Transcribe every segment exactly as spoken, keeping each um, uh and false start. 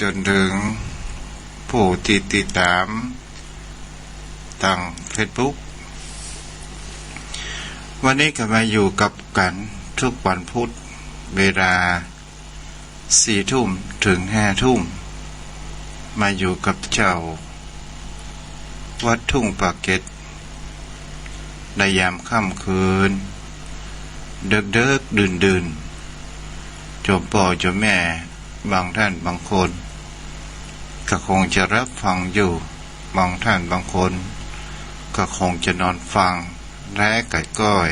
จนเถิงผู้ตี้ติดต๋ามตางเฟซบุ๊ก วันนี้ก็มาอยู่กับกั๋นทุกวันพุธ เวลาสี่ทุ่มเถิงห้าทุ่ม มาอยู่กับเจ้า วัดทุ่งปากเกร็ด ในยามค่ำคืน เดิ็กๆ ดื่นๆ โยมป้อโยมแม่ บางต้านบางคน ก็คงจะหลับฟังอยู่ บางต้านบางคน ก็คงจะนอนฟัง และก็ก้อย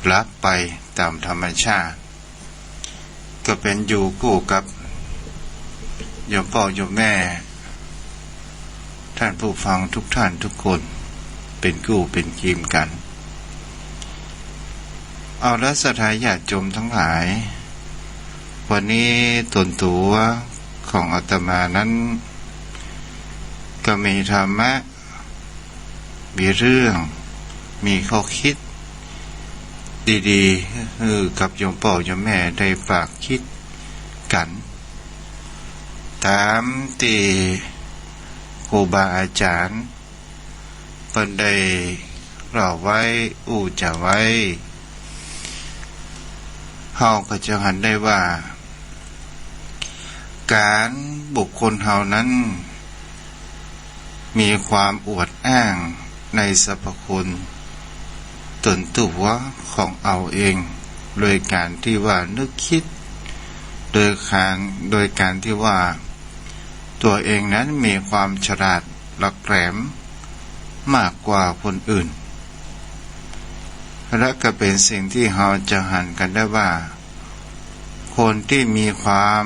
หลับไปต๋ามธรรมชาติ ก็เป๋นอยู่กู้กับโยมป้อโยมแม่ ต้านผู้ฟังทุกต้านทุกคน เป๋นกู้เป๋นเคียงกั๋น เอาละศรัทธาญาติโยมตังหลาย วันนี้ต๋นตั๋วของอาตมานั้น ก็มีธรรมะ มีเรื่อง มีข้อคิดดีๆ หื้อกับโยมป้อโยมแม่ได้ฝากคิดกั๋น ต๋ามตี้ครูบาอาจารย์เปิ้นได้เล่าไว้ อู้จ๋าไว้ เฮาก็จะหันได้ว่า ก๋านบุคคลเฮานั้น มีความอวดอ้างในสรรพคุณต๋นตั๋วของเอาเอง โดยก๋านตี้ว่านึกคิด โดยก๋าน โดยก๋านตี้ว่าตั๋วเองนั้นมีความฉลาดหลักแหลมมากกว่าคนอื่น และก็เป๋นสิ่งตี้เฮาจะหันกั๋นได้ว่า คนตี้มีความ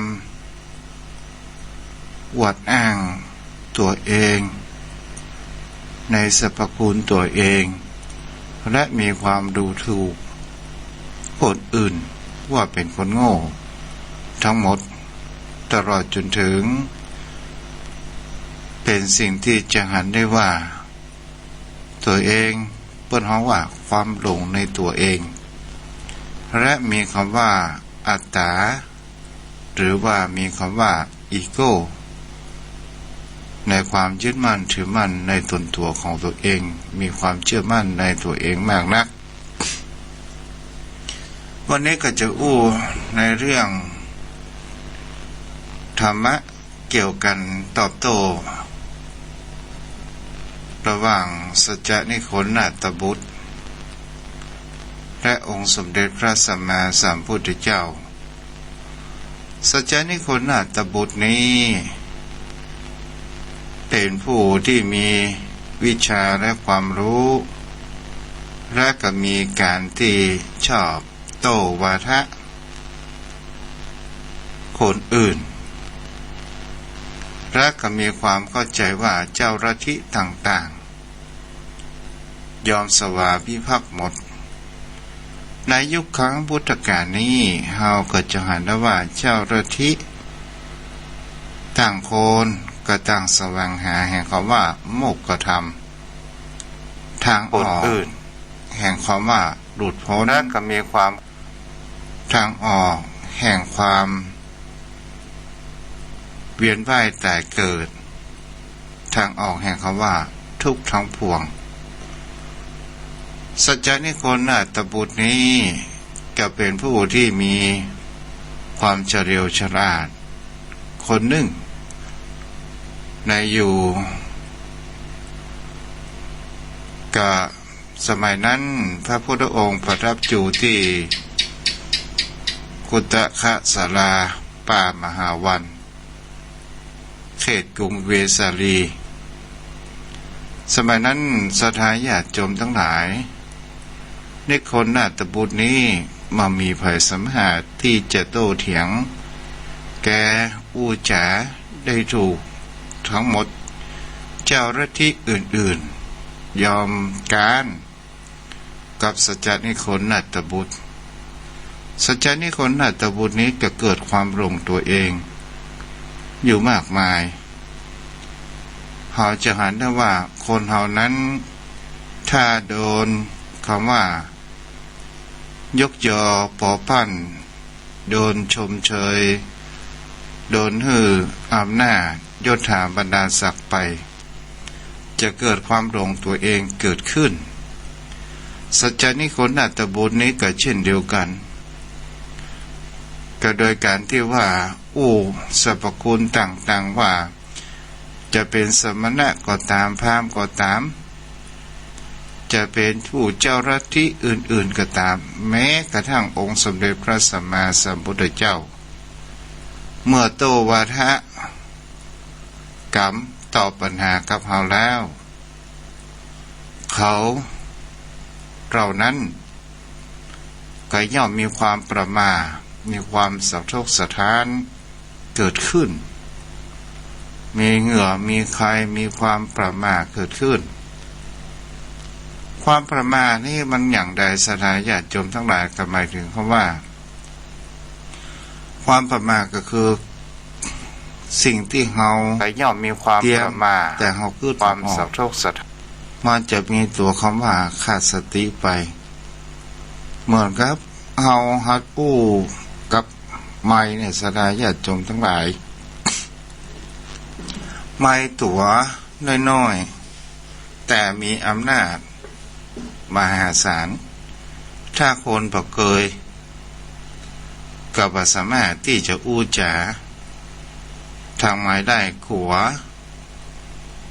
อวดอ้างตั๋วเอง ในสรรพคุณตั๋วเอง และมีความดูถูกคนอื่นว่าเป๋นคนโง่ตังหมด ตลอดจ๋นเถิง เป๋นสิ่งตี้จะหันได้ว่า ตั๋วเอง เปิ้นฮ้องว่าความหลงในตั๋วเอง และมีกำว่าอัตต๋า หรือว่ามีกำว่าอีโก้ ในความยึดมั่นถือมั่นในต๋นตั๋วของตั๋วเอง มีความเจื้อมั่นในตั๋วเองมากนัก วันนี้ก็จะอู้ในเรื่องธรรมะเกี่ยวกั๋นตอบโต้ ระหว่างสัจจนิครนาถบุตร และองค์สมเด็จพระสัมมาสัมพุทธเจ้า สัจจนิครนาถบุตรนี้ เป๋นผู้ตี้มีวิชาและความฮู้ และก็มีก๋านตี้ชอบโต้วาทะคนอื่น และก็มีความเข้าใจ๋ว่าเจ้าลัทธิต่างๆ ยอมสวามิภักดิ์หมด ในยุคครั้งพุทธกาลนี้ เฮาก็จะหันได้ว่าเจ้าลัทธิต่างคนก็ต่างแสวงหาแห่งกำว่าโมกขธรรม ตางออก คนอื่น แห่งกำว่าหลุดป๊น และก็มีความ ตางออกแห่งความเวียนว่ายต๋ายเกิด ตางออกแห่งกำว่าทุกข์ตังปวง สัจจนิครนาถบุตรนี้ก็เป๋นผู้ตี้มีความเฉลียวฉลาดคนนึ่ง ในอยู่ ก็สมัยนั้นพระพุทธองค์ประทับอยู่ตี้กุตตะคศาลาป่ามหาวัน เขตกรุงเวสาลี สมัยนั้นศรัทธาญาติโยมตังหลาย นิครนาถบุตรนี้บ่มีใผสามารถตี้จะโต้เถียงแก่ อู้จ๋าได้ถูกตังหมด เจ้าลัทธิอื่นๆ ยอมก๊านกับสัจจนิครนาถบุตร สัจจนิครนาถบุตรนี้ก็เกิดความหลงตั๋วเองอยู่มากมาย เฮาจะหันได้ว่าคนเฮานั้น ถ้าโดนกำว่ายกยอปอปั้น โดนชมเชย โดนหื้ออำนาจยศถาบรรดาศักดิ์ไป จะเกิดความหลงตั๋วเองเกิดขึ้น สัจจานิโคณาฏบุตรนี้ก็เช่นเดียวกั๋น ก็โดยก๋านตี้ว่าอู้สรรพคุณต่างๆ ว่า จะเป๋นสมณะก็ต๋าม พราหมณ์ก็ต๋าม จะเป๋นผู้เจ้าลัทธิอื่นๆ ก็ต๋าม แม้กระทั่งองค์สมเด็จพระสัมมาสัมพุทธเจ้า เมื่อโต้วาทะก๋ำตอบปัญหากับเฮาแล้ว เขาเหล่านั้น ก็ย่อมมีความประหม่า มีความสะทกสะท้านเกิดขึ้น มีเหงื่อ มีไค มีความประหม่าเกิดขึ้น ความประหม่านี้มันอย่างใด ศรัทธาญาติโยมทั้งหลาย ก็หมายถึงคำว่า ความประหม่าก็คือสิ่งตี้เฮา ก็ย่อมมีความ เตรียม ประหม่า แต่เฮากึ๊ด ความ บ่ออก สะทกสะท้าน มันจะมีตั๋วคำว่าขาดสติไป เหมือนกับเฮาหัดอู้กับไม้เนี่ย ศรัทธาญาติโยมทั้งหลาย ไม้ตั๋วน้อยๆ แต่มีอำนาจมหาศาล ถ้าคนบ่เกย ก็บ่สามารถตี้จะอู้จ๋าตางไม้ได้ กั๋ว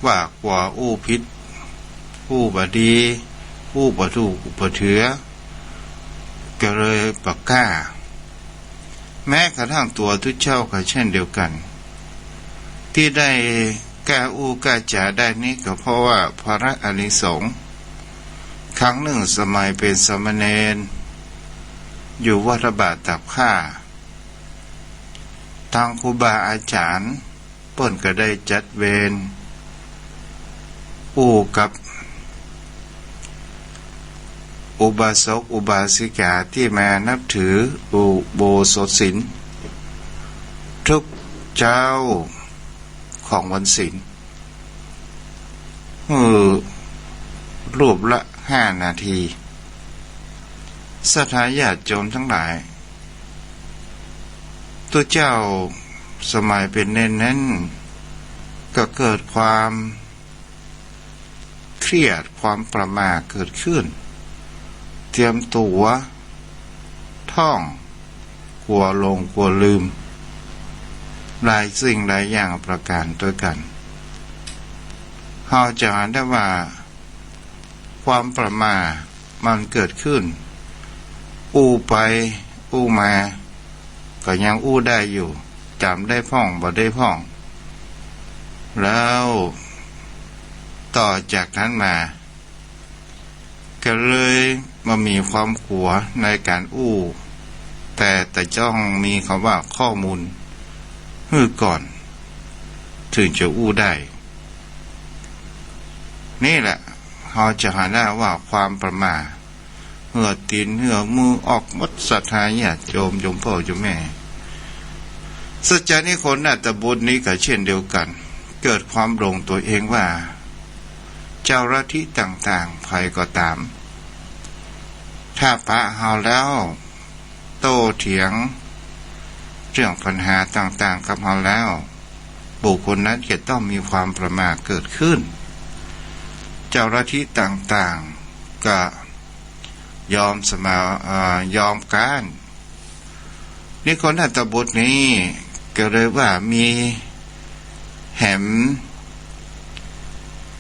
ว่ากั๋วอู้ผิด อู้บ่ดี อู้บ่ถูก อู้บ่เถือ ก็เลยบ่กล้า แม้กระทั่งตั๋วตุ๊เจ้าก็เช่นเดียวกั๋น ตี้ได้กล้าอู้กล้าจ๋าได้นี้ก็เพราะว่าพระอานิสงส์ ครั้งนึ่งสมัยเป๋นสามเณร อยู่วัดพระบาทตากผ้า ตางครูบาอาจ๋ารย์ เปิ้นก็ได้จัดเวรอู้กับอุบาสกอุบาสิกาตี้มานับถืออุโบสถศีล ทุกเจ๊าของวันศีล หื้อรูปละห้านาที ศรัทธาญาติโยมทั้งหลาย ตุ๊เจ้าสมัยเป๋นเณรนั้น ก็เกิดความเครียด ความประหม่าเกิดขึ้น เตรียมตั๋ว ท่อง กั๋วหลงกั๋วลืม หลายสิ่งหลายอย่างประก๋านตวยกั๋น เฮาจะหันได้ว่า ความประหม่ามันเกิดขึ้น อู้ไปอู้มา ก็ยังอู้ได้อยู่ จำได้พ่องบ่ได้พ่อง แล้วต่อจากนั้นมา ก็เลยบ่มีความกั๋วในก๋านอู้ แต่จะต้องมีคำว่าข้อมูลหื้อก่อน ถึงจะอู้ได้ นี่แหละ เฮาจะหันได้ว่าความประหม่า เหื่อตี๋นเหื่อมือออกหมด ศรัทธาญาติโยม โยมพ่อโยมแม่ สัจจานิโคณาฏบุตรนี้ก็เช่นเดียวกั๋น เกิดความหลงตั๋วเองว่า เจ้าลัทธิต่างๆ ใผก็ต๋าม ถ้าปะเฮาแล้ว โต้เถียงเรื่องปัญหาต่างๆ กับเฮาแล้ว บุคคลนั้นจะต้องมีความประหม่าเกิดขึ้น เจ้าลัทธิต่างๆ ก็ยอมสมา- เอ่อ ยอมก๊าน นิโคณาฏบุตรนี้ก็เลยว่ามีแหม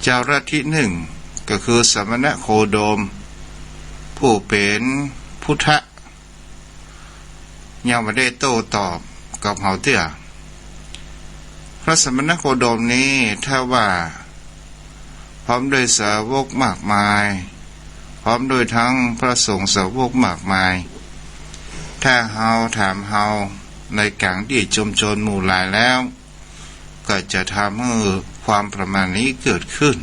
เจ้าลัทธินึ่ง ก็คือสมณโคดม ผู้เป๋นพุทธะ ยังบ่ได้โต้ตอบกับเฮาเตื้อ พระสมณโคดมนี้ถ้าว่า พร้อมด้วยสาวกมากมาย พร้อมด้วยทั้งพระสงฆ์สาวกมากมาย ถ้าเฮาถามเฮาในก๋างตี้ชุมชนหมู่หลายแล้ว ก็จะทำหื้อความประหม่านี้เกิดขึ้น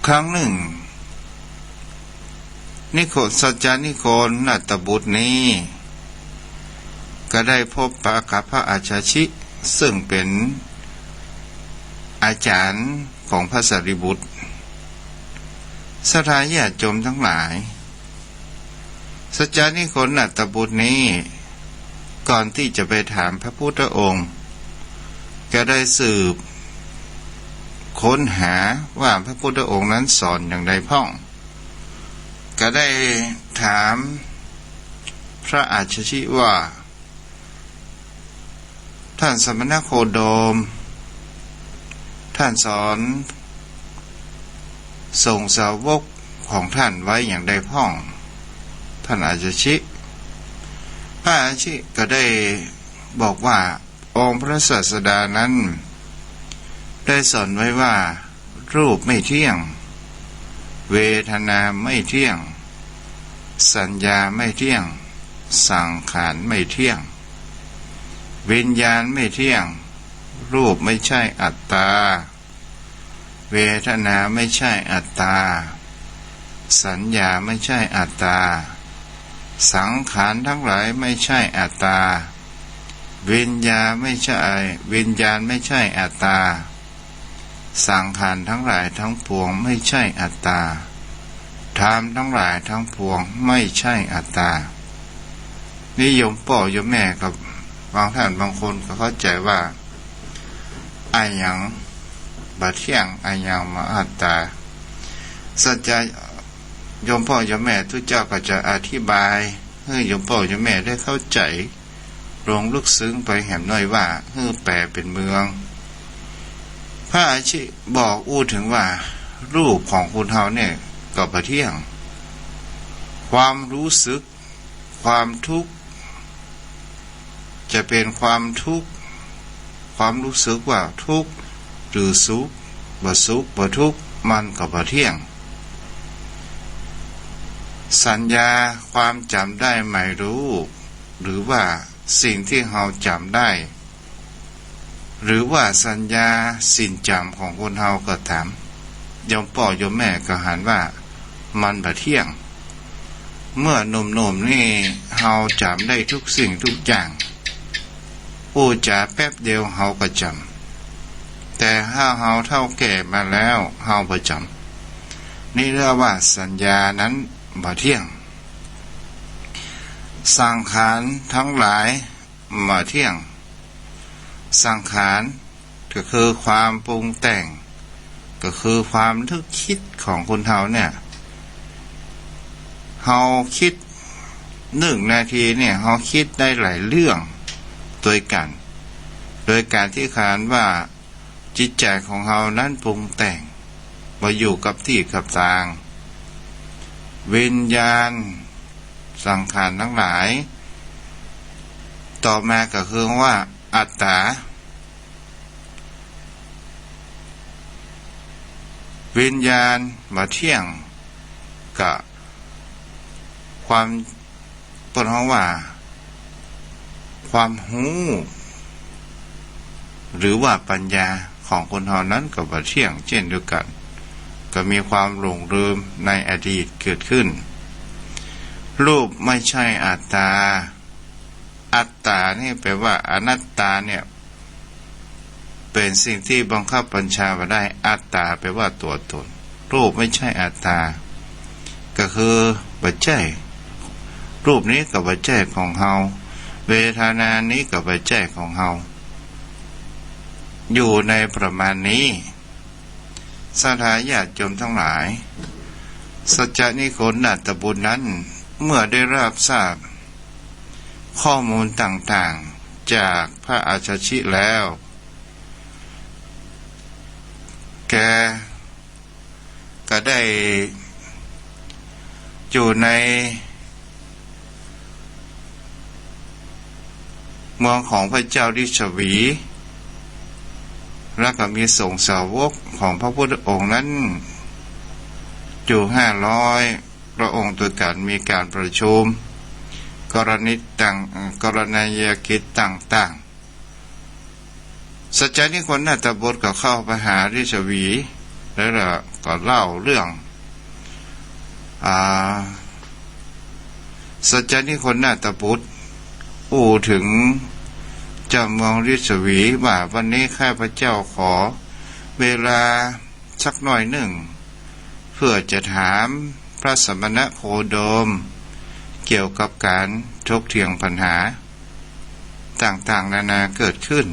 ครั้งนึ่ง นิโค- สัจจานิโคณาฏบุตรนี้ ก็ได้พบปะกับพระอัจฉชิ ซึ่งเป๋นอาจ๋ารย์ของพระสารีบุตร ศรัทธาญาติโยมทั้งหลาย สัจจานิโคณาฏบุตรนี้ ก่อนตี้จะไปถามพระพุทธองค์ ก็ได้สืบค้นหาว่าพระพุทธองค์นั้นสอนอย่างใดพ่อง ก็ได้ถามพระอัจฉริว่า ท่านสมณโคดม ท่านสอนสงฆ์สาวกของท่านไว้อย่างใดพ่อง ท่านอัจฉริ พระอัจฉริก็ได้บอกว่า องค์พระศาสดานั้นได้สอนไว้ว่า รูปไม่เที่ยง เวทนาไม่เที่ยง สัญญาไม่เที่ยง สังขารไม่เที่ยง วิญญาณไม่เที่ยง รูปไม่ใช่อัตตา เวทนาไม่ใช่อัตตา สัญญาไม่ใช่อัตตา สังขารทั้งหลายไม่ใช่อัตตา วิญญาณไม่ใช่ วิญญาณไม่ใช่อัตตา สังขารทั้งหลายทั้งปวงไม่ใช่อัตตา ธรรมทั้งหลายทั้งปวงไม่ใช่อัตตา นี่โยมป้อโยมแม่กับบางท่านบางคนก็เข้าใจ๋ว่า อะหยังบ่เที่ยง อะหยังบ่อัตตา สัจจะ โยมป้อโยมแม่ตุ๊เจ้าก็จะอธิบายหื้อโยมป้อโยมแม่ได้เข้าใจ๋ ลงลึกซึ้งไปแหมหน้อยว่า หื้อแปลเป๋นเมือง พระอัจฉริบอกอู้เถิงว่า รูปของคนเฮาเนี่ยก็บ่เที่ยง ความรู้สึก ความทุกข์ จะเป๋นความทุกข์ ความรู้สึกว่าทุกข์หรือสุข บ่สุขบ่ทุกข์ มันก็บ่เที่ยง สัญญา ความจ๋ำได้หมายรู้ หรือว่าสิ่งตี้เฮาจ๋ำได้ หรือว่าสัญญาสิ่งจ๋ำของคนเฮาก็ต๋าม โยมป้อโยมแม่ก็หันว่ามันบ่เที่ยง เมื่อหนุ่มๆ นี่เฮาจ๋ำได้ทุกสิ่งทุกอย่าง อู้จ๋าแป๊บเดียวเฮาก็จ๋ำ แต่ถ้าเฮาเฒ่าแก่มาแล้วเฮาบ่จ๋ำ นี่เรียกว่าสัญญานั้นบ่เที่ยง สังขารทั้งหลาย บ่เที่ยง สังขารก็คือความปรุงแต่ง ก็คือความนึกกึ๊ดของคนเฮาเนี่ย เฮากึ๊ด นึ่งนาทีเนี่ย เฮากึ๊ดได้หลายเรื่องตวยกั๋น โดยก๋านตี้ขานว่า จิตใจ๋ของเฮานั้นปรุงแต่ง บ่อยู่กับตี้กับตาง วิญญาณ สังขารทั้งหลาย ต่อมาก็คือว่าอัตตา วิญญาณบ่เที่ยง ก็ความ เปิ้นฮ้องว่า ความฮู้ หรือว่าปัญญาของคนเฮานั้นก็บ่เที่ยงเจ้นเดียวกั๋น ก็มีความหลงลืมในอดีตเกิดขึ้น รูปไม่ใช่อัตตา อัตตานี่แปลว่า อนัตตาเนี่ย เป๋นสิ่งตี้บังคับบัญชาบ่ได้ อัตตาแปลว่าตั๋วต๋น รูปไม่ใช่อัตตา ก็คือบ่ใจ้ รูปนี้ก็บ่ใจ้ของเฮา เวทนานี้ก็บ่ใจ้ของเฮา อยู่ในประมาณนี้ ศรัทธาญาติโยมทั้งหลาย สัจจนิครนาถบุตรนั้น เมื่อได้รับทราบข้อมูลต่างๆ จากพระอัจฉริแล้ว แกก็ได้อยู่ใน เมืองของพระเจ้าลิชวี แล้วก็มีสงฆ์สาวกของพระพุทธองค์นั้น อยู่ห้าร้อยพระองค์ตวยกั๋น มีก๋านประชุม กรณีต่าง กรณียกิจต่างๆ สัจจนิครนาถบุตรก็เข้าไปหาลิชวี แล้วก็เล่าเรื่อง อ่า สัจจนิครนาถบุตรอู้เถิงเจ้าเมืองลิชวีว่า วันนี้ข้าพเจ้าขอเวลาสักหน้อยนึ่ง เพื่อจะถามพระสมณโคดม เกี่ยวกับก๋านถกเถียงปัญหา ต่างๆ นานาเกิดขึ้น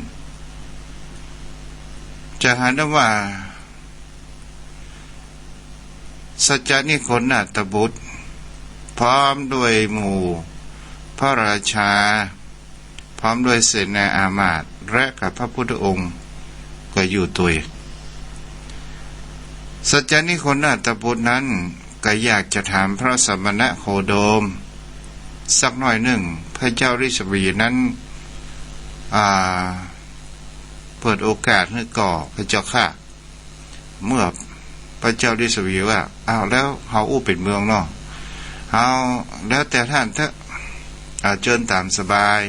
จะหันได้ว่า สัจจานิครนาถบุตร พร้อมด้วยหมู่พระราชา พร้อมด้วยเสนาอามาตย์ และกับพระพุทธองค์ก็อยู่ตวย สัจจานิครนาถบุตรนั้นก็อยากจะถามพระสมณโคดมสักหน่อยหนึ่ง พระเจ้าลิชวีนั้น อ่า เปิดโอกาสหื้อก่อ พระเจ้าข้า เมื่อพระเจ้าลิชวีว่า อ้าว แล้วเฮาอู้เป๋นเมืองเนาะ เอา แล้วแต่ท่านเต๊อะ อ่า เจิญต๋ามสบาย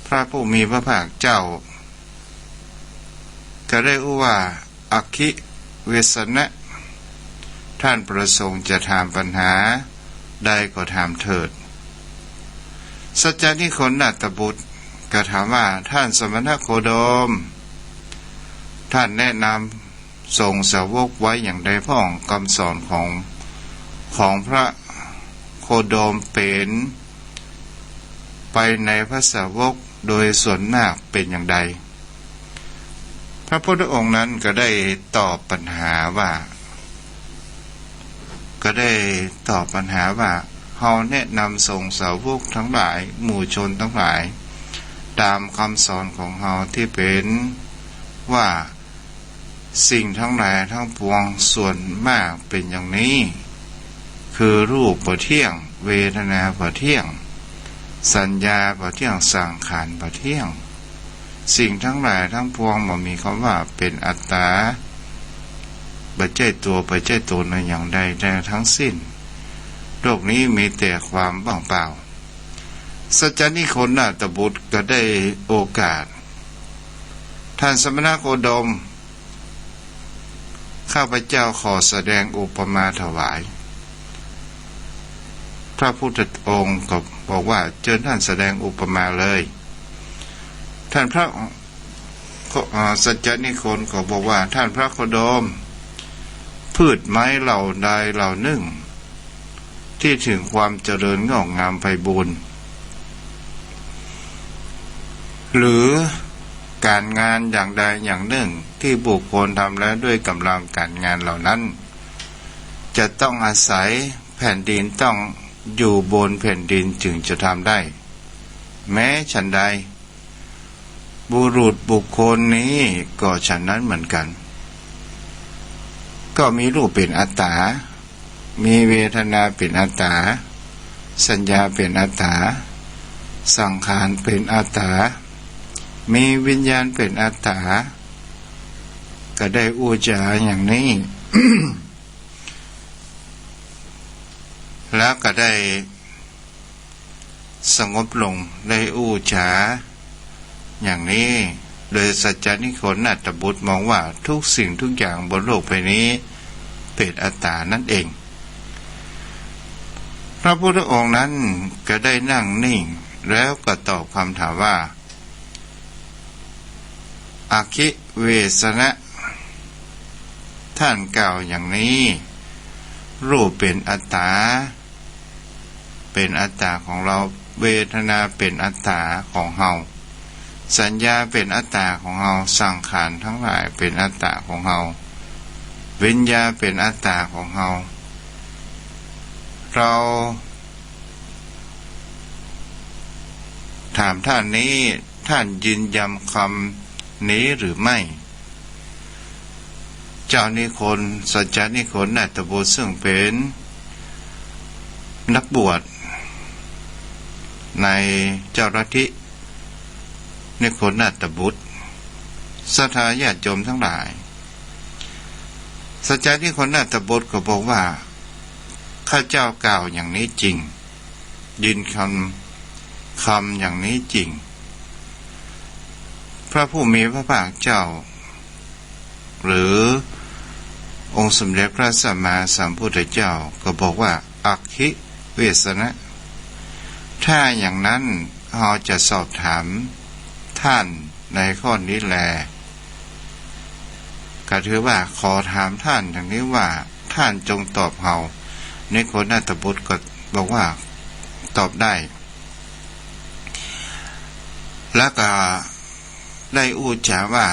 พระผู้มีพระภาคเจ้า ก็ได้อู้ว่า อัคคิเวสสนะ ท่านประสงค์จะถามปัญหาใดก็ถามเถิด สัจจานิครนาถบุตรก็ถามว่า ท่านสมณโคดม ท่านแนะนำสงฆ์สาวกไว้อย่างใดพ่อง กำสอนของ ของพระโคดมเป๋นไปในพระสาวกโดยส่วนมากเป๋นอย่างใด พระพุทธองค์นั้นก็ได้ตอบปัญหาว่า ก็ได้ตอบปัญหาว่า เฮาแนะนำสงฆ์สาวกทั้งหลาย หมู่ชนทั้งหลาย ต๋ามกำสอนของเฮาตี้เป๋นว่า สิ่งทั้งหลายทั้งปวงส่วนมากเป๋นอย่างนี้ คือรูปบ่เที่ยง เวทนาบ่เที่ยง สัญญาบ่เที่ยง สังขารบ่เที่ยง สิ่งทั้งหลายทั้งปวงบ่มีกำว่าเป๋นอัตต๋า บ่ใจ้ตั๋ว บ่ใจ้ต๋นอย่างใดๆ ทั้งสิ้น โลกนี้มีแต่ความว่างเปล่า สัจจานิครนาถบุตรก็ได้โอกาส ท่านสมณโคดม ข้าพเจ้าขอแสดงอุปมาถวาย พระพุทธองค์ก็บอกว่า เจิญท่านแสดงอุปมาเลย ท่านพระ ก็ อ่า สัจจานิครก็บอกว่า ท่านพระโคดม พืชไม้เหล่าใดเหล่านึ่ง ตี้เถิงความเจริญงอกงามไพบูลย์ หรือก๋านงานอย่างใดอย่างนึ่งตี้บุคคลทำแล้วด้วยก๋ำลังก๋านงานเหล่านั้น จะต้องอาศัยแผ่นดิน ต้องอยู่บนแผ่นดินจึงจะทำได้ แม้ฉันใด บุรุษบุคคลนี้ก็ฉันนั้นเหมือนกั๋น ก็มีรูปเป๋นอัตต๋า มีเวทนาเป๋นอัตต๋า สัญญาเป๋นอัตต๋า สังขารเป๋นอัตต๋า มีวิญญาณเป๋นอัตต๋า ก็ได้อู้จ๋าอย่างนี้ แล้วก็ได้สงบลง ได้อู้จ๋าอย่างนี้ โดยสัจจานิครนาถบุตรมองว่าทุกสิ่งทุกอย่างบนโลกใบนี้เป๋นอัตต๋านั่นเอง พระพุทธองค์นั้นก็ได้นั่งนิ่ง แล้วก็ตอบคำถามว่า อัคคิเวสสนะ ท่านกล่าวอย่างนี้ รูปเป๋นอัตต๋า เป๋นอัตต๋าของเฮา เวทนาเป๋นอัตต๋าของเฮา สัญญาเป๋นอัตต๋าของเฮา สังขารทั้งหลายเป๋นอัตต๋าของเฮา วิญญาณเป๋นอัตต๋าของเฮา เฮาถามท่านนี้ ท่านยืนยันคำนี้หรือไม่ เจ้านิคร สัจจานิครนาถบุตร ซึ่งเป๋นนักบวชในเจ้าลัทธินิครนาถบุตร ศรัทธาญาติโยมทั้งหลาย สัจจานิครนาถบุตรก็บอกว่า ข้าเจ้ากล่าวอย่างนี้จริง ยืนคำ คำอย่างนี้จริง พระผู้มีพระภาคเจ้า หรือองค์สมเด็จพระสัมมาสัมพุทธเจ้าก็บอกว่า อัคคิเวสสนะ ถ้าอย่างนั้นเฮาจะสอบถามท่านในข้อนี้แล ก็ถือว่าขอถามท่านอย่างนี้ว่า ท่านจงตอบเฮา นิครนาถบุตรก็บอกว่าตอบได้ แล้วก็ได้อู้จ๋าว่า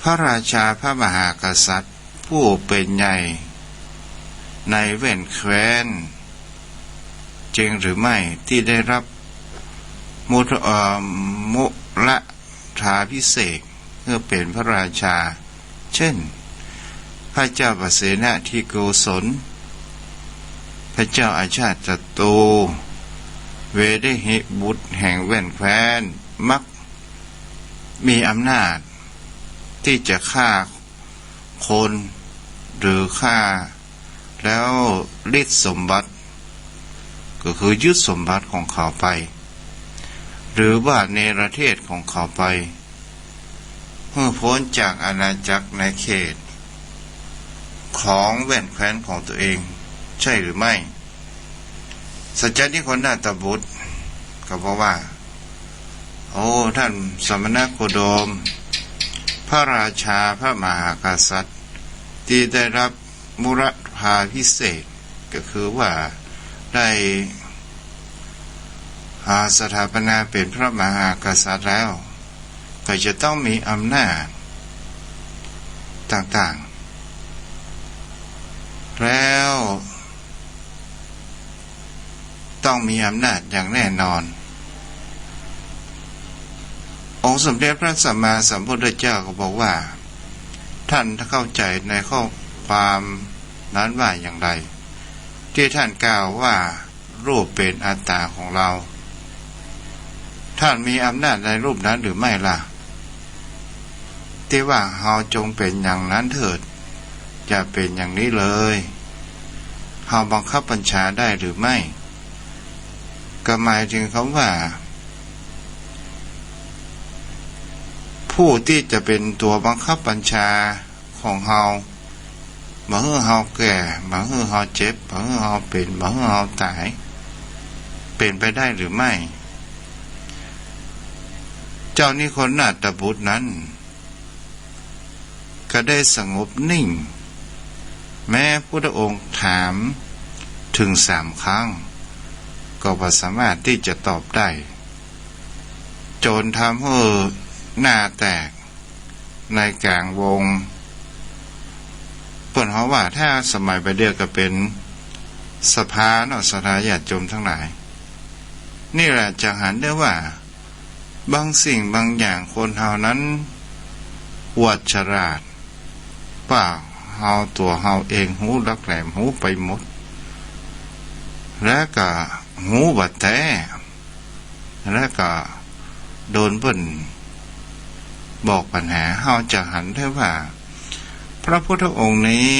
พระราชาพระมหากษัตริย์ผู้เป๋นใหญ่ในแว่นแคว้น จริงหรือไม่ตี้ได้ฮับมุท- เอ่อ มุรธาภิเษกหื้อเป๋นพระราชา เจ้น พระเจ้าปเสนทิโกศล พระเจ้าอาชาติศัตรู เวเดหิบุตรแห่งแว่นแคว้น มักมีอำนาจตี้จะฆ่าคน หรือฆ่าแล้วริดสมบัติ ก็คือยึดสมบัติของเขาไป หรือว่าเนรเทศของเขาไป หื้อป๊นจากอาณาจักรในเขตของแว่นแคว้นของตัวเอง ใจ้หรือไม่ สัจจนิครนาถบุตรก็บอกว่า โอ้ ท่านสมณโคดม พระราชาพระมหากษัตริย์ตี้ได้ฮับมุรธาภิเษก ก็คือว่าได้ อ่า สถาปนาเป๋นพระมหากษัตริย์แล้ว ก็จะต้องมีอำนาจต่างๆ แล้วต้องมีอำนาจอย่างแน่นอน องค์สมเด็จพระสัมมาสัมพุทธเจ้าก็บอกว่า ท่านเข้าใจ๋ในข้อความนั้นว่าอย่างไร ตี้ท่านกล่าวว่า รูปเป๋นอัตตาของเฮา ท่านมีอำนาจในรูปนั้นหรือไม่ล่ะ ตี้ว่าเฮาจงเป๋นอย่างนั้นเถิด อย่าเป๋นอย่างนี้เลย เฮาบังคับบัญชาได้หรือไม่ ก็หมายถึงกำว่า ผู้ตี้จะเป๋นตั๋วบังคับบัญชา ของเฮา บ่หื้อเฮาแก่ บ่หื้อเฮาเจ็บ บ่หื้อเฮาเป๋น บ่หื้อเฮาต๋าย เป๋นไปได้หรือไม่ เจ้านิครนาถบุตรนั้น ก็ได้สงบนิ่ง แม้พุทธองค์ถามเถิงสามครั้ง ก็บ่สามารถตี้จะตอบได้ จ๋นทำหื้อหน้าแตก ในก๋างวง เปิ้นเฮาว่าถ้าสมัยบ่าเดี่ยวก็เป๋นสภาเนาะ ศรัทธาญาติโยมตังหลาย นี่แหละจะหันได้ว่า บางสิ่งบางอย่างคนเฮานั้นอวดฉลาด ว่าเฮาตั๋วเฮาเองฮู้ลักแหลมฮู้ไปหมด และก็ฮู้บ่แต๊ และก็โดนเปิ้นบอกปัญหา เฮาจะหันได้ว่า พระพุทธองค์นี้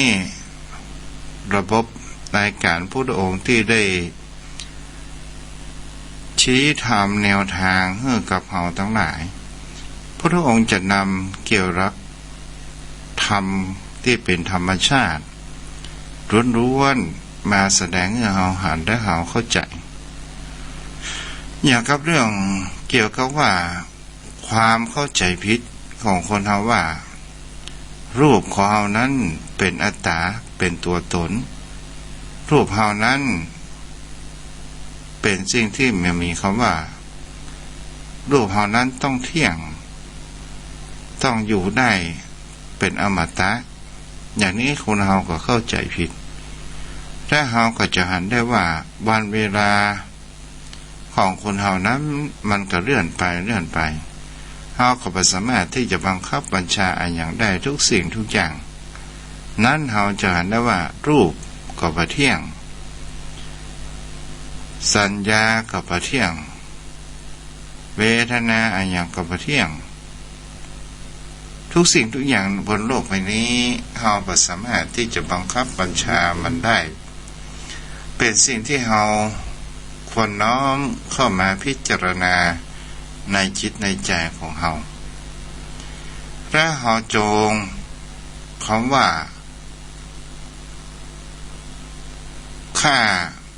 ระบบในก๋านพุทธองค์ตี้ได้ ชี้ธรรมแนวตางหื้อกับเฮาตังหลาย พุทธองค์จะนำเกี่ยวกับธรรมตี้เป๋นธรรมชาติล้วนๆ มาแสดงหื้อเฮาหันและเฮาเข้าใจ๋ อย่างกับเรื่องเกี่ยวกับว่า ความเข้าใจ๋ผิดของคนเฮาว่า รูปของเฮานั้นเป๋นอัตตา เป๋นตั๋วต๋น รูปเฮานั้นเป๋นสิ่งตี้บ่มีกำว่า รูปเฮานั้นต้องเตี้ยง ต้องอยู่ได้ เป๋นอมตะ อย่างนี้คนเฮาก็เข้าใจ๋ผิด และเฮาก็จะหันได้ว่า วันเวลา ของคนเฮานั้นมันก็เลื่อนไปเลื่อนไป เฮาก็บ่สามารถตี้จะบังคับบัญชาอะหยังได้ทุกสิ่งทุกอย่าง นั้นเฮาจะหันได้ว่ารูปก็บ่เตี้ยง สัญญาก็บ่เตี้ยง เวทนาอะหยังก็บ่เตี้ยง ทุกสิ่งทุกอย่างบนโลกใบนี้ เฮาบ่สามารถตี้จะบังคับบัญชามันได้ เป๋นสิ่งตี้เฮาควรน้อมเข้ามาพิจารณาในจิตในใจ๋ของเฮา และเฮาจงกำว่า ฆ่า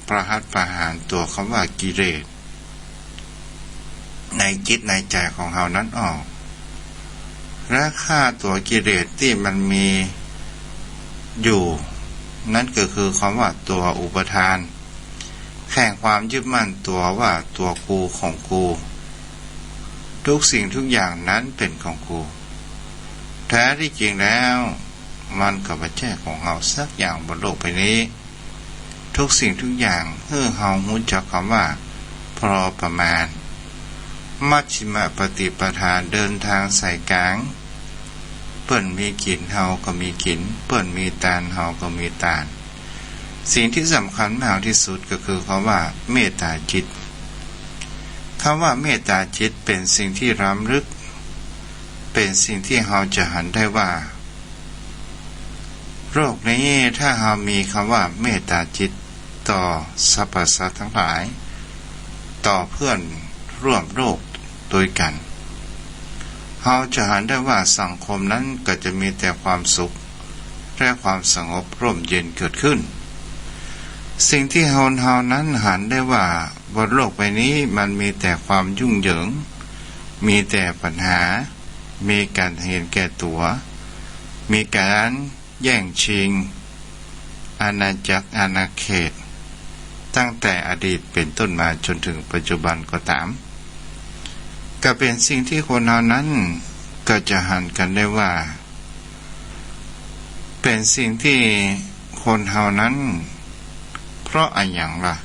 ประหัตประหารตั๋วกำว่ากิเลส ในจิตในใจ๋ของเฮานั้นออก และฆ่าตั๋วกิเลสตี้มันมีอยู่ นั้นก็คือกำว่าตั๋วอุปาทาน แห่งความยึดมั่นตั๋วว่าตั๋วกูของกู ทุกสิ่งทุกอย่างนั้นเป๋นของกู แท้ตี้จริงแล้ว มันก็บ่ใจ้ของเฮาสักอย่างบนโลกใบนี้ ทุกสิ่งทุกอย่างหื้อเฮาฮู้จักกำว่า พอประมาณ มัชฌิมปฏิปทา เดินตางสายก๋าง เปิ้นมีกิ๋นเฮาก็มีกิ๋น เปิ้นมีตานเฮาก็มีตาน สิ่งตี้สำคัญมากตี้สุดก็คือกำว่าเมตตาจิต กำว่าเมตตาจิตเป๋นสิ่งตี้ล้ำลึก เป๋นสิ่งตี้เฮาจะหันได้ว่า โลกนี้ถ้าเฮามีกำว่าเมตตาจิตต่อสรรพสัตว์ตังหลาย ต่อเพื่อนร่วมโลกตวยกั๋น เฮาจะหันได้ว่าสังคมนั้นก็จะมีแต่ความสุขและความสงบร่มเย็นเกิดขึ้น สิ่งตี้คนเฮานั้นหันได้ว่าบนโลกใบนี้มันมีแต่ความยุ่งเหยิง มีแต่ปัญหา มีก๋านเห็นแก่ตั๋ว มีก๋านแย่งชิงอาณาจักรอาณาเขต ตั้งแต่อดีตเป๋นต้นมาจ๋นเถิงปัจจุบันก็ต๋าม ก็เป๋นสิ่งตี้คนเฮานั้นก็จะหันกั๋นได้ว่า เป๋นสิ่งตี้คนเฮานั้น เพราะอะหยังล่ะ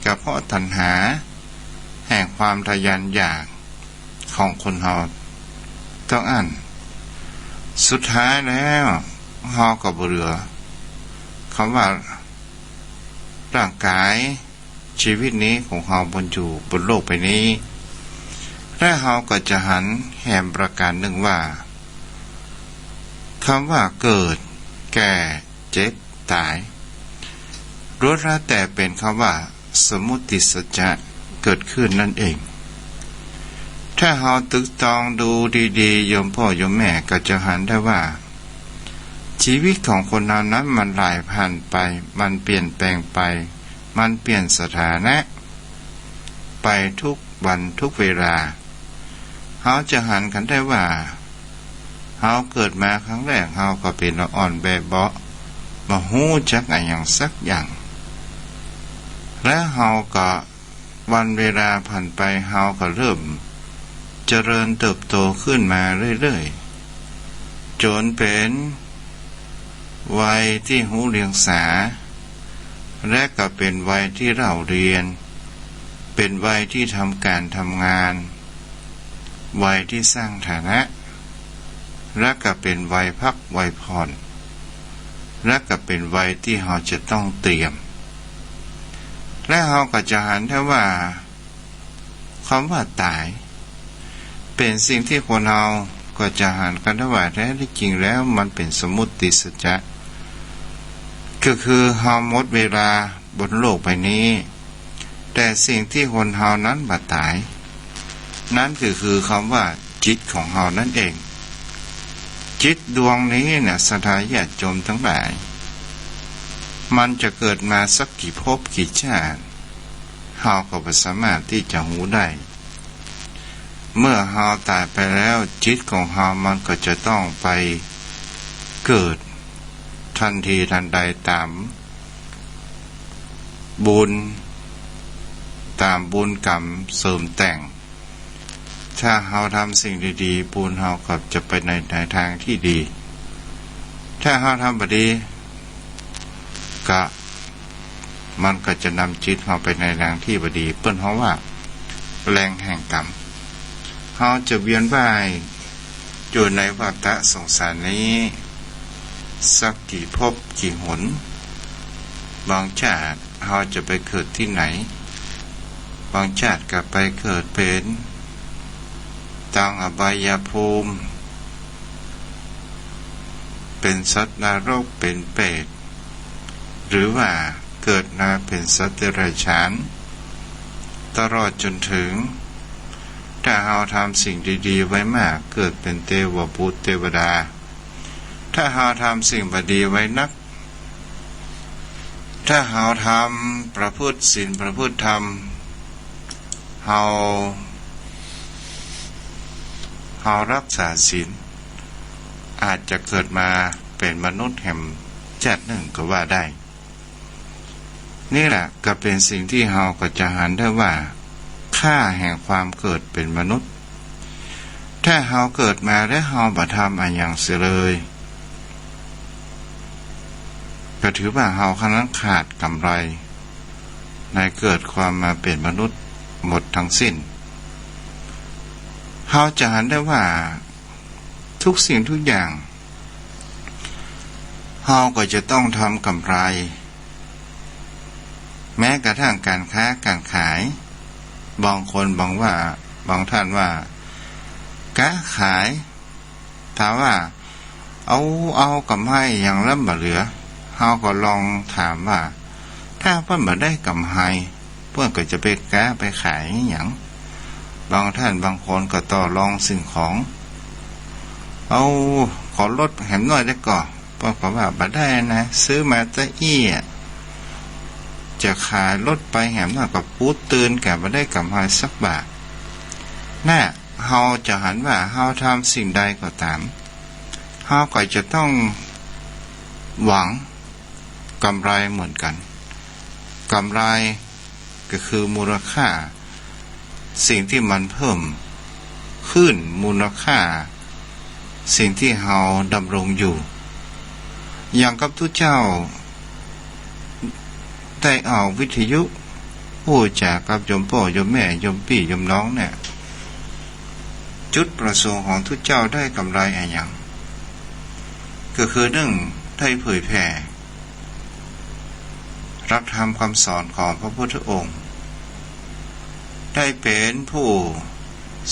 ก็เพราะตัณหาแห่งความทะยานอยากของคนเฮาต้องอั้น สุดท้ายแล้วเฮาก็บ่เหลือกำว่าร่างก๋าย ชีวิตนี้ของเฮาบนอยู่บนโลกใบนี้ และเฮาก็จะหันแหมประก๋านนึ่งว่า กำว่าเกิด แก่ เจ็บ ต๋าย ล้วนแล้วแต่เป๋นกำว่าสมมุติสัจจะเกิดขึ้นนั่นเอง ถ้าเฮาตึกตองดูดีๆ โยมป้อโยมแม่ก็จะหันได้ว่า ชีวิตของคนเฮานั้นมันหลายผ่านไป มันเปลี่ยนแปลงไป มันเปลี่ยนสถานะไปทุกวันทุกเวลา เฮาจะหันกั๋นได้ว่า เฮาเกิดมาครั้งแรก เฮาก็เป๋นละอ่อนแบเบาะ บ่ฮู้จักอะหยังสักอย่าง และเฮาก็ วันเวลาผ่านไป เฮาก็เริ่มเจริญเติบโตขึ้นมาเรื่อยๆ จ๋นเป๋นวัยตี้ฮู้เดียงสา และก็เป๋นวัยตี้เล่าเรียน เป๋นวัยตี้ทำก๋านทำงาน วัยตี้สร้างฐานะ และก็เป๋นวัยพักวัยผ่อน และก็เป๋นวัยตี้เฮาจะต้องเตรียม และเฮาก็จะหันได้ว่า กำว่าต๋าย เป๋นสิ่งตี้คนเฮาก็จะหันกั๋นได้ว่าแท้ตี้จริงแล้วมันเป๋นสมมุติสัจจะ ก็คือเฮาหมดเวลาบนโลกใบนี้ แต่สิ่งตี้คนเฮานั้นบ่ต๋าย นั้นก็คือกำว่าจิตของเฮานั้นเอง จิตดวงนี้นะ ศรัทธาญาติโยมตังหลาย มันจะเกิดมาสักกี่ภพกี่ชาติ เฮาก็บ่สามารถตี้จะฮู้ได้ เมื่อเฮาต๋ายไปแล้ว จิตของเฮามันก็จะต้องไปเกิดทันทีทันใดต๋ามบุญ ต๋ามบุญกรรมเสริมแต่ง ถ้าเฮาทำสิ่งดีๆ บุญเฮาก็จะไปใน ในตางตี้ดี ถ้าเฮาทำบ่ดี ก็ มันก็จะนำจิตเฮาไปในตางตี้บ่ดี เปิ้นฮ้องว่าแรงแห่งกรรม เฮาจะเวียนว่ายอยู่ในวัฏฏะสงสารนี้ สักกี่ภพกี่หน บางชาติเฮาจะไปเกิดตี้ไหน บางชาติก็ไปเกิดเป๋นตางอบายภูมิ เป๋นสัตว์นรก เป๋นเปรต หรือว่าเกิดมาเป๋นสัตว์เดรัจฉาน ตลอดจ๋นเถิง ถ้าเฮาทำสิ่งดีๆ ไว้มาก เกิดเป๋นเตวบุตรเตวดา ถ้าเฮาทำสิ่งบ่ดีไว้นัก ถ้าเฮาทำ ประพฤติศีลประพฤติธรรม เฮา เฮารักษาศีล อาจจะเกิดมาเป๋นมนุษย์แหมชาตินึ่งก็ว่าได้ นี่แหละก็เป๋นสิ่งตี้เฮาก็จะหันได้ว่า ค่าแห่งความเกิดเป๋นมนุษย์ ถ้าเฮาเกิดมาแล้วเฮาบ่ทำอะหยังเสียเลย ก็ถือว่าเฮาคนนั้นขาดกำไรในเกิดความมาเป๋นมนุษย์หมดทั้งสิ้น เฮาจะหันได้ว่าทุกสิ่งทุกอย่าง เฮาก็จะต้องทำกำไร แม้กระทั่งก๋านค้าก๋านขาย บางคนบางว่า บางท่านว่า ก๊าขาย ถามว่า เอา เอาก๋ำไรหยังลำบ่เหลือ เฮาก็ลองถามว่า ถ้าเปิ้นบ่ได้ก๋ำไร เปิ้นก็จะไปก๊าไปขายหยัง บางท่านบางคนก็ต่อรองสิ่งของ เอา ขอลดแหมหน้อยได้ก่อ เปิ้นก็ว่าบ่ได้นะ ซื้อมาตะอี้อะ จะขายลดไปแหมหน้อยก็ปูดตื่นแก่บ่ได้ก๋ำไรสักบาท น่ะ เฮาจะหันว่าเฮาทำสิ่งใดก็ต๋าม เฮาก็จะต้องหวังกำไรเหมือนกั๋น กำไรก็คือมูลค่า สิ่งตี้มันเพิ่มขึ้นมูลค่า สิ่งตี้เฮาดำรงอยู่ อย่างกับตุ๊เจ้าได้ออกวิทยุอู้จ๋ากับโยมป้อโยมแม่โยมปี้โยมน้องเนี่ย จุดประสงค์ของตุ๊เจ้าได้กำไรอะหยัง ก็คือนึ่งได้เผยแผ่ หลักธรรมคำสอนของพระพุทธองค์ ได้เป๋นผู้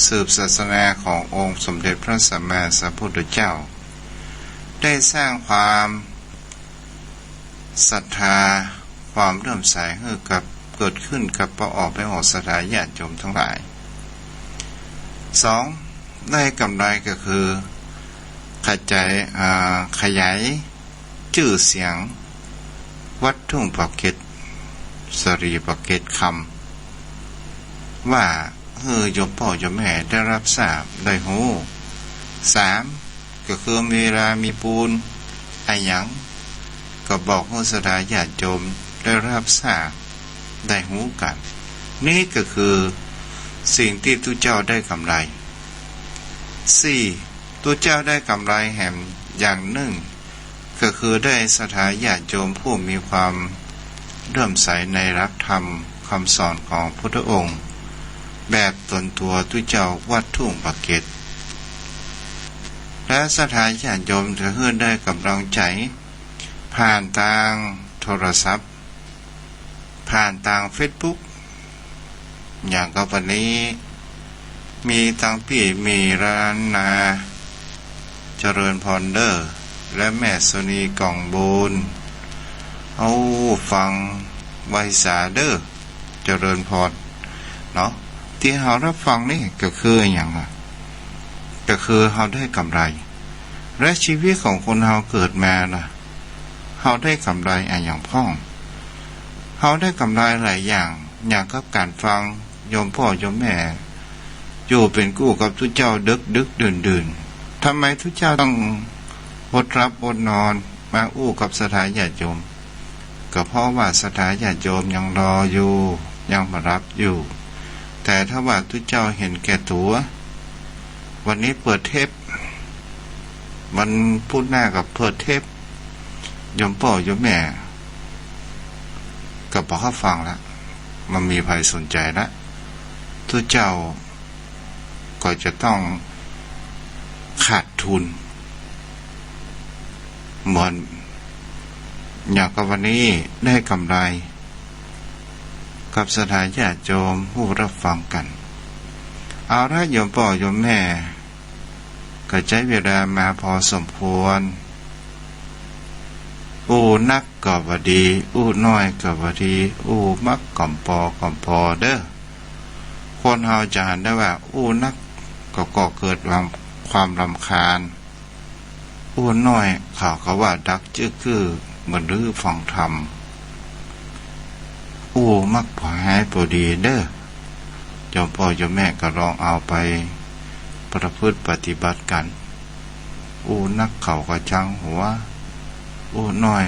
สืบศาสนาขององค์สมเด็จพระสัมมาสัมพุทธเจ้า ได้สร้างความศรัทธา ความเลื่อมใสหื้อกับ เกิดขึ้นกับป้ออ้อแม่อ้อศรัทธาญาติโยมทั้งหลาย สอง ได้กำไรก็คือ ขยาย อ่า ขยาย จื้อเสียงวัดทุ่งปากเกร็ด สะหลีปากเกร็ดคำ ว่าหื้อโยมป้อโยมแม่ได้ฮับทราบได้ฮู้ สาม ก็คือมีเวลามีปูนอะหยัง ก็บอกหื้อศรัทธาญาติโยมได้ฮับทราบได้ฮู้กั๋น นี้ก็คือสิ่งตี้ตุ๊เจ้าได้กำไร สี่ ตุ๊เจ้าได้กำไรแหมอย่างนึ่ง ก็คือได้ศรัทธาญาติโยมผู้มีความเลื่อมใสในหลักธรรมคำสอนของพุทธองค์ แบบตนตั๋วตุ๊เจ้าวัดทุ่งปากเกร็ด และศรัทธาญาติโยมจะหื้อได้ก๋ำลังใจ๋ ผ่านตางโทรศัพท์ ผ่านตางเฟซบุ๊ก อย่างกับวันนี้ มีตังปี้หมีล้านนา เจริญพรเด้อ และแม่สุนีก่องบูน เอาฟังไหว้สาเด้อ เจริญพร เนาะ ตี้เฮาฮับฟังนี่ก็คืออะหยังอะ ก็คือเฮาได้กำไร และชีวิตของคนเฮาเกิดมาน่ะ เฮาได้กำไรอะหยังพ่อง เฮาได้กำไรหลายอย่าง อย่างกับก๋านฟังโยมป้อโยมแม่ อยู่เป๋นกู้กับตุ๊เจ้าดึกๆ ดื่นๆ ทำไมตุ๊เจ้าต้องอดหลับอดนอนมาอู้กับศรัทธาญาติโยม ก็เพราะว่าศรัทธาญาติโยมยังรออยู่ ยังบ่หลับอยู่ แต่ถ้าว่าตุ๊เจ้าหันแก่ตั๋ว วันนี้เปิดเทป วันพุธหน้าก็เปิดเทป โยมป้อโยมแม่ ก็บ่ฮับฟังละ บ่มีใผสนใจ๋ละ ตุ๊เจ้าก็จะต้องขาดทุน เหมือนอย่างกับวันนี้ได้กำไร กับศรัทธาญาติโยมผู้ฮับฟังกั๋น เอาละโยมป้อโยมแม่ ก็ใจ๊เวลามาพอสมควร อู้นักก็บ่ดี อู้น้อยก็บ่ดี อู้มักก่อมปอก่อมปอเด้อ คนเฮาจะหันได้ว่า อู้นักก็ก่อเกิดความ ความรำคาญ อู้น้อยเขาก็ว่าดักจึ๊กกึ้อ บ่หื้อฟังธรรม อู้มักปอฮ้ายปอดีเด้อ โยมป้อโยมแม่ก็ลองเอาไปประพฤติปฏิบัติกั๋น อู้นักเขาก็ชังหัว อู้น้อย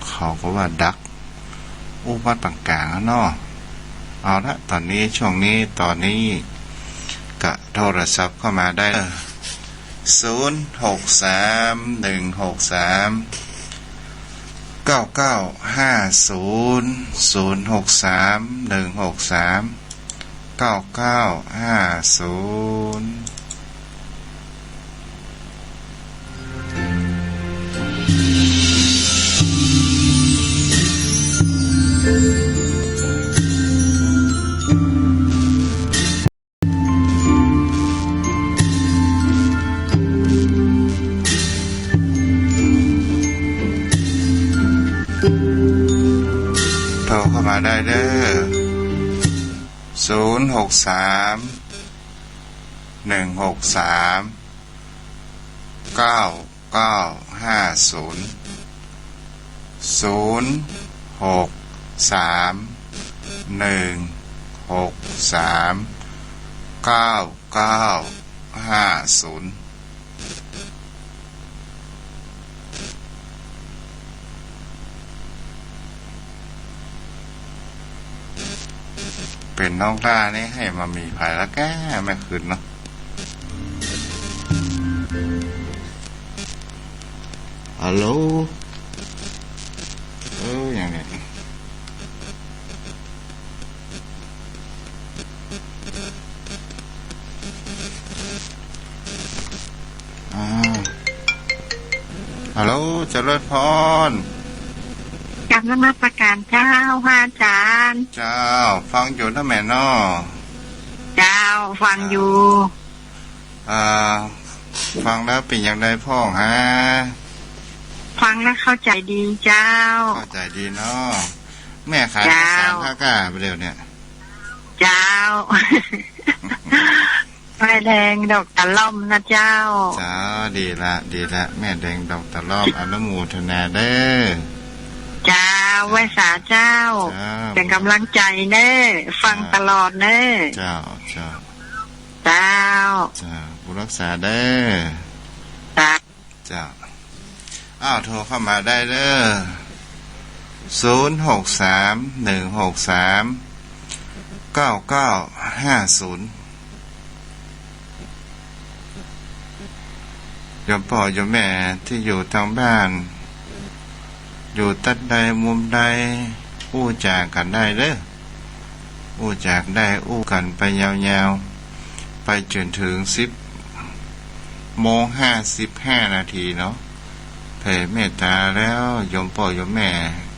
เขาก็ว่าดัก อู้มาป๋านก๋างๆ อะเนาะ เอาละ ต๋อนนี้ ช่วงนี้ ต๋อนนี้ ก็โทรศัพท์เข้ามาได้ ศูนย์ หก สาม หนึ่ง หก สาม เก้า เก้า ห้า ศูนย์ ศูนย์ หก สาม หนึ่ง หก สาม เก้า เก้า ห้า ศูนย์ โทรเข้ามาได้เด้อ ศูนย์ หก สาม หนึ่ง หก สาม เก้า เก้า ห้า ศูนย์ ศูนย์ หก สาม หนึ่ง หก สาม เก้า เก้า ห้า ศูนย์ เป๋นน้องต้านี่หื้อมามีใผละแก้แม่คืนเนาะ ฮัลโหล เออ อย่างนี้ อ่า ฮัลโหล เจริญพร กราบนมัสการเจ้า พระอาจารย์ เจ้า ฟังอยู่นะแม่เนาะ เจ้า ฟังอยู่ อ่า ฟังแล้วเป๋นอย่างใดพ่องฮะ ฟังแล้วเข้าใจ๋ดีเจ้า เข้าใจ๋ดีเนาะ แม่ขาย เจ้า ข้าวสารข้าวก้าไปแล้วเนี่ย เจ้า แม่แดงดอกตะล่อมนะเจ้า เจ้า ดีละ ดีละ แม่แดงดอกตะล่อม อนุโมทนาเด้อ เจ้า เจ้า ไหว้สาเจ้า เจ้า เป๋นก๋ำลังใจ๋เน้อ ฟังตลอดเน้อ เจ้า เจ้า เจ้า เจ้า บุญรักษาเด้อ เจ้า เจ้า อ้าว โทรเข้ามาได้เด้อ ศูนย์ หก สาม หนึ่ง หก สาม เก้า เก้า ห้า ศูนย์ โยมป้อโยมแม่ตี้อยู่ตางบ้าน อยู่ตั๊ดใดมุมใด อู้จ๋ากั๋นได้เด้อ อู้จ๋าได้ อู้กั๋นไปยาวๆ ไปจ๋นเถิงสิบโมงห้าสิบห้านาทีเนาะ แผ่เมตต๋าแล้วโยมป้อโยมแม่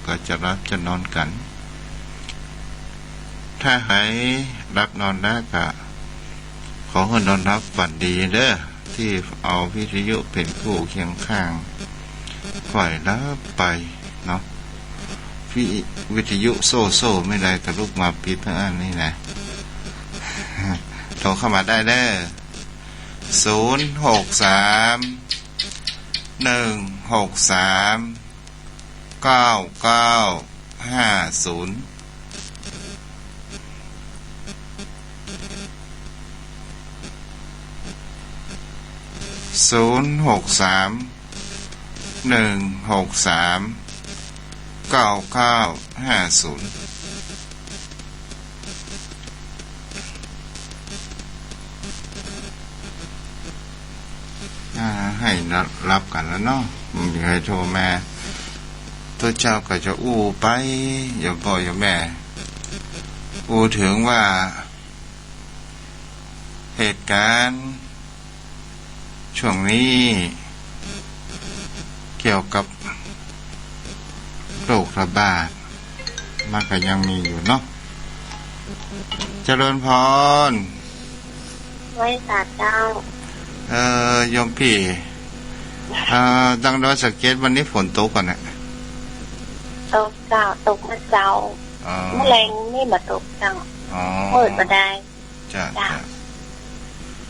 ก็จะหลับจะนอนกั๋น ถ้าใผหลับนอนแล้วก็ขอหื้อนอนหลับฝันดีเด้อ ตี้เอาวิทยุเป๋นคู่เคียงข้าง ค่อยหลับไปเนาะ วิ- วิทยุโซ่ๆ ไม่ได้ก็ลุกมาปิดตางอั้นนี่นะ โทรเข้ามาได้เด้อ ศูนย์ หก สาม หนึ่ง หก สาม เก้า เก้า ห้า ศูนย์ ศูนย์ หก สาม หนึ่ง หก สาม เก้า เก้า ห้า ศูนย์ อ่า หื้อหลับกั๋นแล้วเนาะ บ่มีใผโทรมา ตุ๊เจ้าก็จะอู้ไป โยมป้อโยมแม่ อู้เถิงว่า เหตุก๋ารณ์ ช่วงนี้เกี่ยวกับโรคระบาด มันก็ยังมีอยู่เนาะ เจริญพร ไหว้สาเจ้า เอ่อ โยมปี้๋ เอ่อ ตางดอยสะเก็ดวันนี้ฝนตกก่อนะ ตกเจ้า ตกเมื่อเจ๊า อ๋อ เมื่อแลงนี่บ่ตกเจ้า อ๋อ มืดบ่ได้ เจ้า เจ้า เจ้า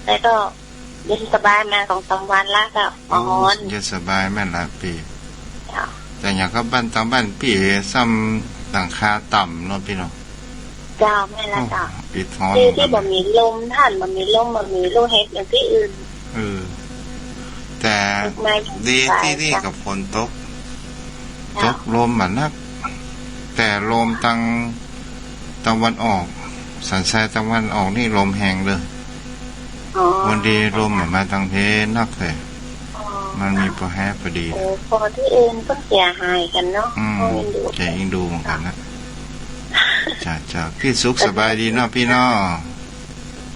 แต่ก็เย็นสบายมาสองสามวันละเจ้า บ่ฮ้อน เย็นสบายแม่นละปี้๋ เจ้า แต่อย่างกับบ้านตางบ้านปี้๋ซ้ำหลังคาต่ำเนาะปี้๋เนาะ เจ้า แม่นละเจ้า โอ้ ปี้๋ฮ้อน ตี้ ตี้บ่มีลม ต้านบ่มีลม บ่มีลูกเห็บอย่างตี้อื่น เออ แต่ดีตี้นี่ก็ฝนตก เจ้า ตกลมบ่หนัก แต่ลมตางตะวันออก สันทรายตะวันออกนี่ลมแฮงเลย อ๋อ วันดีลมอะมาตังเพนักเลย อ๋อ มันมีปอแฮปอดี โอ้ ปอตี้อื่นก็เสียหายกั๋นเนาะ อืม ก็เอ็นดู จะเอ็นดูเหมือนกั๋นนะ จ้า จ้า พี่สุขสบายดีเนาะพี่เนาะ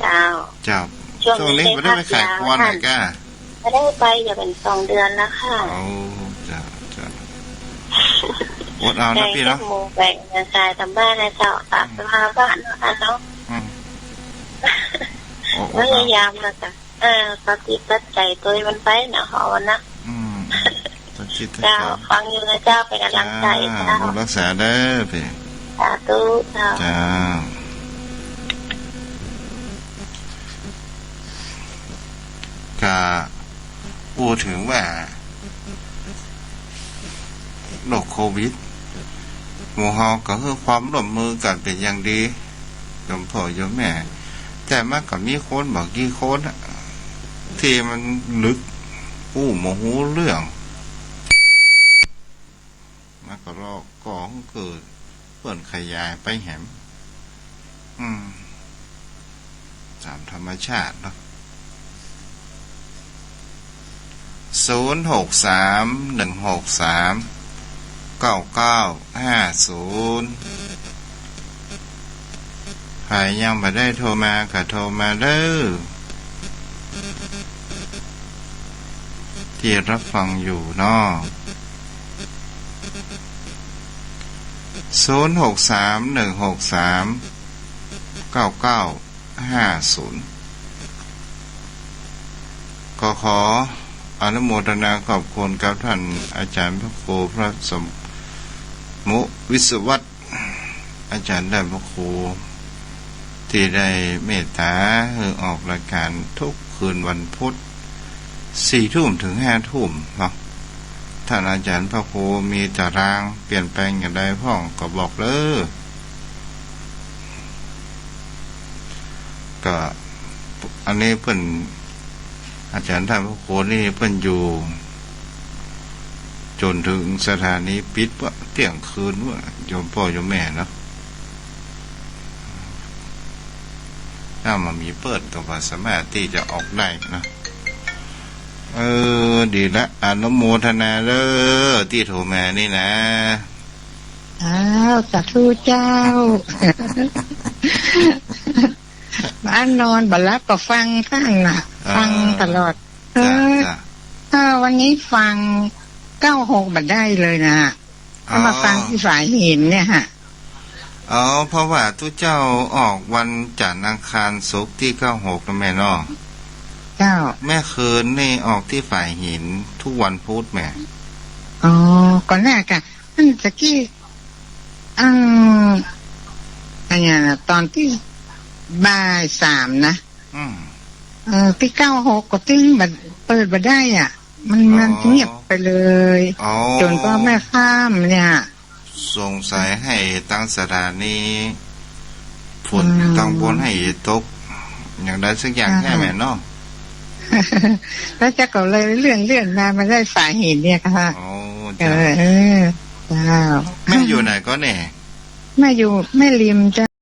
เจ้า เจ้า ช่วงนี้ ช่วงนี้บ่ได้ไปขายครัวไหนก้า บ่ได้ไป จะเป๋นสองเดือนแล้วค่ะ โอ้ จ้า จ้า อดเอานะพี่เนาะ แบ่งเจ็ดโมง แบ่งงานชายต๋ามบ้านนะเจ้า ต๋ามสภาพบ้านเนาะค่ะเนาะ อืม โอ้ อดเอา พยายามนะเจ้า เออ ตัดจิตตัดใจ๋ตวยมันไปเนาะ เฮานะ อืม ตัดจิตตัดใจ๋ เจ้า ฟังอยู่นะเจ้า เป๋นก๋ำลังใจ๋ จ้า เจ้า ดูรักษาเด้อพี่ สาธุเจ้า เจ้า ก็ อู้เถิงว่า โรคโควิด หมู่เฮาก็หื้อความร่วมมือกั๋นเป๋นอย่างดี โยมพ่อโยมแม่ แต่มันก็มีคนบ่กี่คนอะ ตี้มันลึก อู้บ่ฮู้เรื่อง มันก็ลอก่อหื้อเกิด เปิ้นขยายไปแหม อืม ต๋ามธรรมชาติเนาะ ศูนย์หกสาม หนึ่งหกสาม เก้าเก้าห้าศูนย์ ใผยังบ่ได้โทรมาก็โทรมาเด้อ ตี้ฮับฟังอยู่เนาะ ศูนย์หกสาม หนึ่งหกสาม เก้าเก้าห้าศูนย์ ก็ขออนุโมทนาขอบคุณกับต้านอาจ๋ารย์พระครูพระสมมุติ วิศวัตร อาจ๋ารย์ต้านพระครู ตี้ได้เมตต๋าหื้อออกรายก๋านทุกคืนวันพุธ สี่ทุ่มเถิงห้าทุ่มเนาะ ต้านอาจ๋ารย์พระครูมีต๋ารางเปลี่ยนแปลงอย่างใดพ่องก็บอกเด้อ ก็ อันนี้เปิ้น อาจ๋ารย์ต้านพระครูนี่เปิ้นอยู่ จ๋นเถิงสถานีปิดวะ เตี้ยงคืนวะ โยมพ่อโยมแม่เนาะ ถ้าบ่มีเปิ้นก็บ่สามารถตี้จะออกได้เนาะ เออ ดีละ อนุโมทนาเด้อ ตี้โทรมานี่นะ อ้าว สาธุเจ้า บ่นอนบ่หลับก็ฟังต้านน่ะ เออ ฟังตลอด เออ จ้ะ จ้ะ เออ วันนี้ฟังเก้าหกบ่ได้เลยนะ ก็มาฟังตี้ฝายหินเนี่ยฮะ อ๋อ เพราะว่าตุ๊เจ้าออกวันจันทร์อังคารศุกร์ตี้เก้าหกนะแม่เนาะ เจ้า แม่คืนนี่ออกตี้ฝายหินทุกวันพุธแม่ อ๋อ ก่อนหน้าก่ะ อันตะกี้ อืม อันเนี้ยนะ ตอนตี้บ่ายสามนะ อืม เออ ตี้เก้าหกก็ตึงบ่ เปิดบ่ได้อ่ะ มัน อ๋อ มันเงียบไปเลย อ๋อ จ๋นป้อแม่ข้ามเนี่ย สงสัยหื้อตังสถานี ฝน อืม ตังบนหื้อตก อย่างใดสักอย่าง อ่า แท้แม่เนาะ แล้วเจ้าก็เลยเลื่อนๆมา มาได้ฝายหินเนี่ยค่ะ อ๋อ เจ้า เออ เออ เจ้า แม่อยู่ไหนก่อเนี่ย แม่อยู่แม่ริมเจ้า